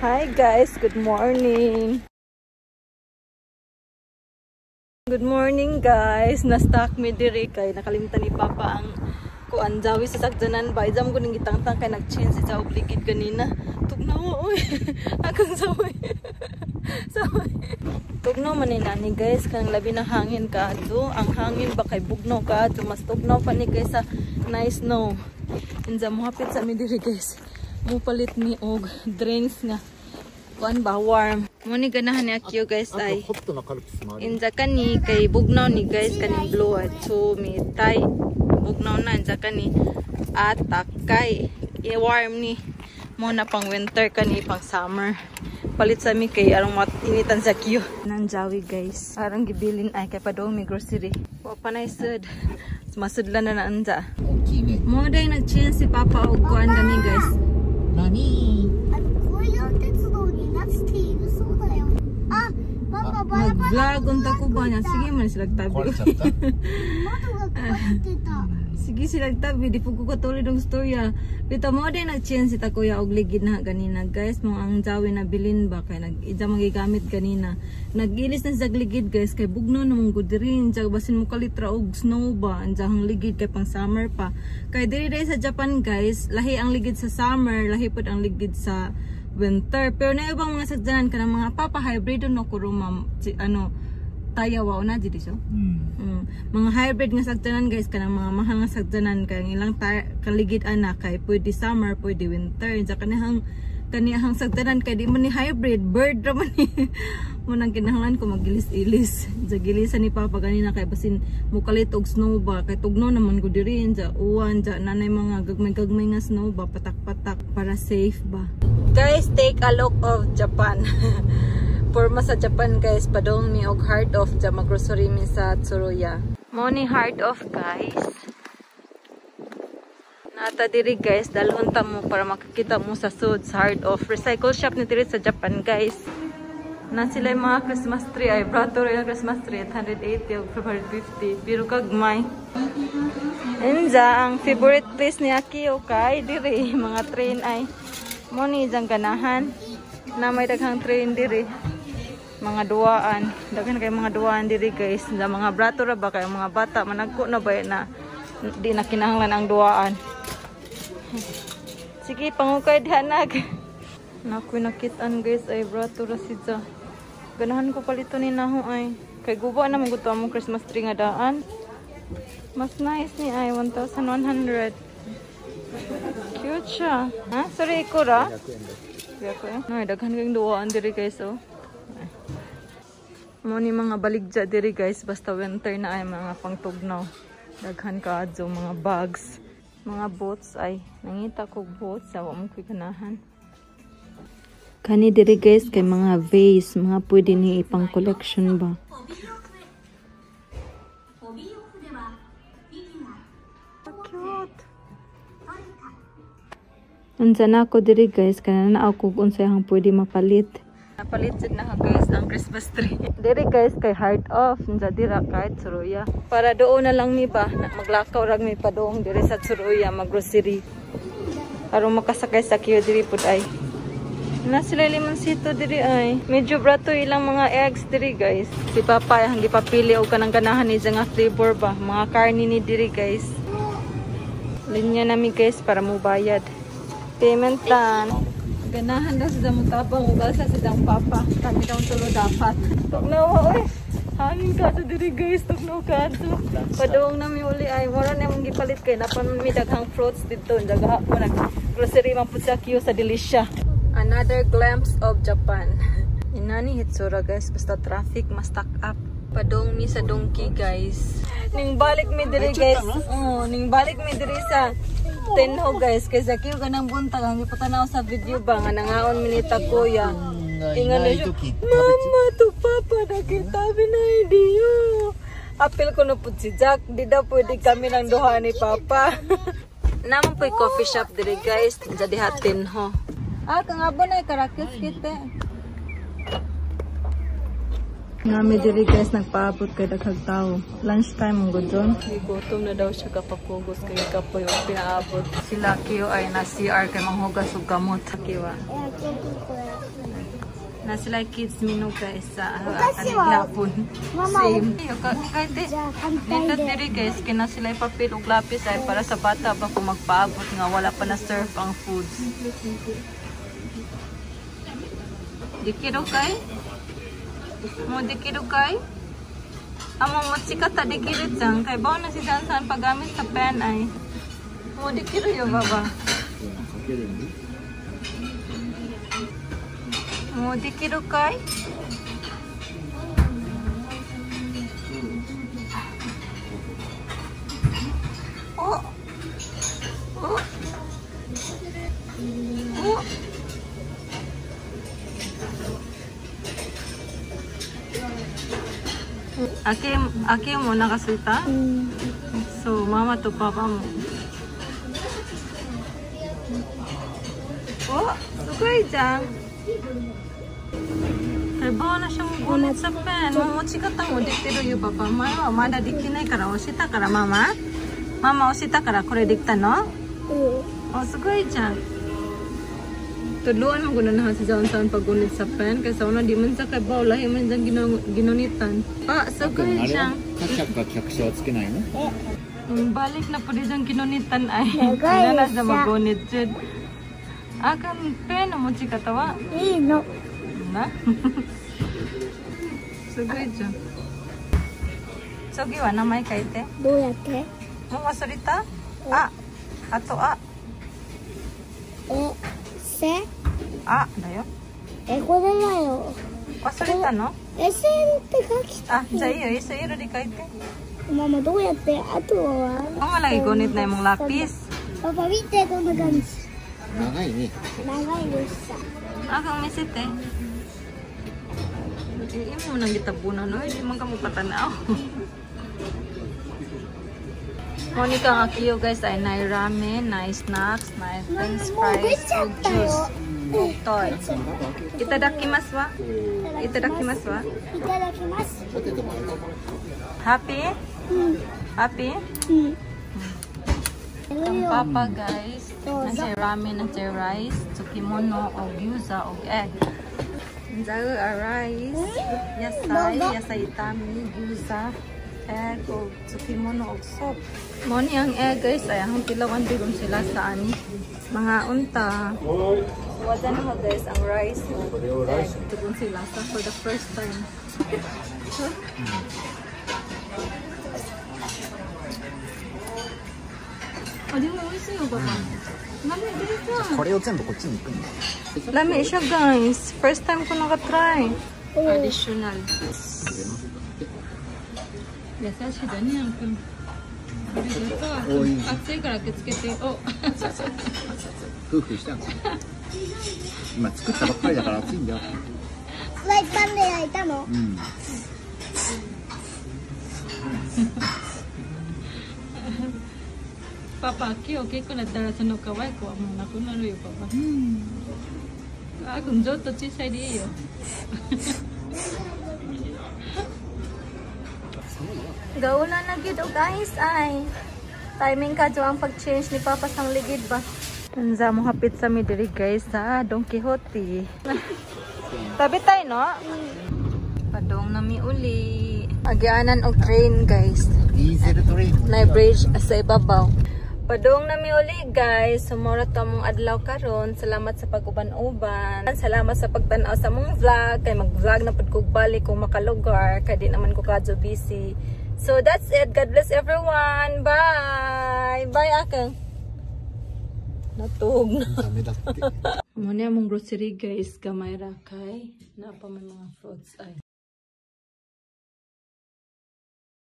Hi guys, good morning. Good morning guys. Na-stuck mi diri kay nakalimtan ni Papa ang kuan jawi sa sakyanan ba. Ijam ko ning gitangtang kay nag-change si og ligid ganina. Tugnaw oy. Akong saway. Saway. Tugnaw man ni nani guys, kanang labi na hangin kaadto. Ang hangin ba kay bugnaw kaadto, mas tugnaw pa ni kaysa nice snow. Inza mo hapit sa mi diri guys. Mupalit mi og drinks nga kuan ba, warm. Mo ni ganahan ni Akio guys あ ay. とホットなカルピスもある。 Inza kani kay bugnaw ni guys, kaning blue at so mi tay bugnaw na. Inza kani atakay i-warm ni mo na pang winter kani, pang summer. Palit sa mi kay arong initan sa Akio. Nang jawi guys. Arang gibilin ay kay padong mi grocery. Wa pa na isud. Masudlan na na anja. 大きいね。 Mo day nag-change si Papa og kuan gani guys. 何？あの紅葉鉄道になっているそうだよ。あ、パパバラバラ。 Mag-vlog unta ko ba niya? Sige man sila tabi. 壊れちゃった。窓が壊れてた。 Sige sila tabi, di po ko katuloy ng storya. Bitaw mo din nag-change si Takuya og ligid na ganina guys. Mo ang jawi na bilin ba kay nag ija magigamit ganina. Nag-ilis na sa ligid guys kay bugno na mong gud diri. Anja basin mo kalitra og snow ba. Anja ang ligid kay pang summer pa. Kay diri diri sa Japan guys, lahi ang ligid sa summer, lahi pud ang ligid sa winter. Pero na ibang mga sakyanan kanang mga papa hybrid no kuruma si, ano taya wa na dito siya. うん。 Mga hybrid nga sakyanan guys, kanang mga mahal nga sakyanan kay ang ilang kaligid ana kay pwede summer, pwede winter. Sa kanihang sakyanan kay di man ni hybrid, bird ra man ni. Mo nang kinahanglan ko magilis-ilis. Sa gilisan ni Papa ganina kay basin mukalit og snow ba kay tugnaw naman ko diri sa uwan sa nanay mga gagmay-gagmay nga snow ba, patak-patak para safe ba. Guys, take a look of Japan. Porma sa Japan guys, padong mi og Hard Off dya, maggrocery mi sa Tsuruya. Mo ni Hard Off guys. Nata diri guys, dalhon ta mo para makakita mo sa sud sa Hard Off. Recycle shop ni diri sa Japan guys. Na sila yung mga Christmas tree ay brato rin ang Christmas tree 880 o 550 pero kagmay. Enza ang favorite place ni Akio kay diri mga train ay mo ni jang ganahan na may daghang train diri, mga duwaan, daghan kay mga duwaan diri guys. Sa mga brato ra ba kay mga bata managko na ba na di na kinahanglan ang duwaan. Sige, pangukay dihanag. Nakoy nakitaan guys ay brato ra siya. Ganahan ko palito ni naho ay kay guba na man gud among Christmas tree nga daan. Mas nice ni ay 1,100. Cute siya. Ha, sorry ko ra. 100円 eh. Ay, daghan kayong duwaan diri guys oh. Mo ni mga baligya diri guys, basta winter na ay mga pangtugnaw. Daghan kaadto mga bags, mga boots ay nangita ko boots, wa mo koy ganahan. Kani diri guys kay mga vase, mga pwede ni ipang collection ba. Cute. Unsa na ako diri guys, kana na ako kung unsay ang pwede mapalit. Napalit jud na ako guys ang Christmas tree. Diri guys kay Hard Off, unsa dira kay Tsuruya. Para doon na lang mi ba, maglakaw rag mi padung diri sa Tsuruya maggrocery. Aron makasakay sa kiyo diri pud ay. Na sila limonsito diri ay. Medyo brato ilang mga eggs diri guys. Si Papa ang gipapili og kanang ganahan ni nga flavor ba, mga karne ni diri guys. Linya nami guys para mubayad. Payment plan. Ganahan daw sa mutapang ugal sa sidang papa. Kami daw tulo dapat. Tugnaw oy. Hangin ka to diri guys, tugnaw ka to. Padung nami uli ay wala na mong gipalit kay napan mi daghang fruits didto. Dagha mo nag grocery man pud sa queue sa Delicia. Another glimpse of Japan. Inani hitsura guys, basta traffic mas stuck up. Padung mi sa Donki guys. Ning balik mi diri guys. Oh, ning balik mi diri sa Tenho guys kay sa kiyo ganang buntag ang gipatanaw sa video ba nga nangaon mi ni Takuya. Ingon na siya, "Mama to Papa nakita mi na diyo." Apil ko na pud si Jack, di daw pwede kami ng duha ni Papa. Naman po'y coffee shop diri guys, jadi hatin ho. Ah, kangabo na karakis kita. Nami diri guys nagpaabot kay daghang tao. Lunchtime ang gud. Gutom na daw siya kapapugos kay kapoy og pinaabot. Sila Kyo ay na CR kay manghugas og gamot. Kiwa. いや、結構これ。Na sila kids menu guys sa お菓子は hapon. ママ Same. Kahit じゃあ反対 Nindot で diri guys, kina sila papel ug lapis ay para sa bata ba kung magpaabot nga wala pa na serve ang foods. Dikiru kay? Mo dikiru kay? Amo mo chikata dikiru chan kay bawo na si Jansan paggamit sa pen ay. Mo dikiru yo baba. かけるんで Mo dikiru kay? Oh. Oh. Oh. Ake, ake mo nakasulta? うん So, mama to papa mo. Oh, sugoi じゃん. Kay bawa na siyang gunit sa pen. も持ち方もできてるよ、パパ。前はまだできないから押したから、ママ。ママ押したからこれできたの？うん Oh, sugoi じゃん. Tudluan mo guna na si Johnson paggunit sa pen kay sa una di man sa kay baw lahi man diyang ginunitan. Ah, あ sugoi れ じゃ はん。カシャか客車はつけないの Ang balik na po diyang kinunitan ay. Nagay Wala na siya siya. magunit jud. Akan pen の持ち方はいいのなすごいじゃん。次は名前書いて。どうやって？もう忘れた？あ、あとあ、えせあだよ。えこれだよ。忘れたの？えせって書きあ、じゃあいいよ。いい色で書いて。ママどうやって？あとは Oh, lagi gunit na imong lapis. パパ見てこんな感じ。長いね。長いでした。 Akang 見せて。Imo nang gitabunan, no? Hindi man ka mo patanaw. Monica ang akiyo guys ay nay ramen, nay snacks, nay french もう出 fries, ちゃ ug ったよ juice, ug toy. Itadakimasu wa? Itadakimasu wa? いただきます。ポテトもある。 Happy? うん Happy? うん Ang papa guys, Dozo. nasa ramen, nasa rice, tsukimono, o gyoza, o egg. Nzaga a rice, yasai, Dozo. yasai itami, gyoza, egg, o tsukimono, o soup. Mo ni ang egg guys, ay ang tilawan digon sila sa ani. Mga unta. Wala na ko guys ang rice o egg. Tigon sila sa for the first time. あ、でも美味しいよ、パパ。ラメです これを全部こっちに行くんだ。 Lami siya guys. First time ko nakatry. Additional. 優しいだね、アン君。ありがとう。おい熱いから気つけて。お。夫婦したんですよ。今作ったばっかりだから熱いんだよ。フライパンで焼いたの？うん。パパ、今日大きくなったらその可愛い子はもうなくなるよ、パパ。あ、くんちょっと小さいでいいよ。Gauna na gid og guys ay. Timing ka ang pag-change ni Papa sang ligid ba. Tanza mo hapit sa mi diri guys sa Don Quixote. Tabi tayo no? Padong na mi uli. Agianan og train guys. ディーゼルトレイン Na bridge sa ibabaw. Padong na mi uli guys. Sumura to among adlaw karon. Salamat sa pag-uban-uban. Salamat sa pagtan-aw sa among vlog. Kay mag-vlog na pud kog balik kung makalugar. Kay di naman ko kadyo busy. So that's it. God bless everyone. Bye. Bye akang. Natug na. ダメだって。 Muna among grocery guys. Gamay ra kay naa pa may mga fruits ay.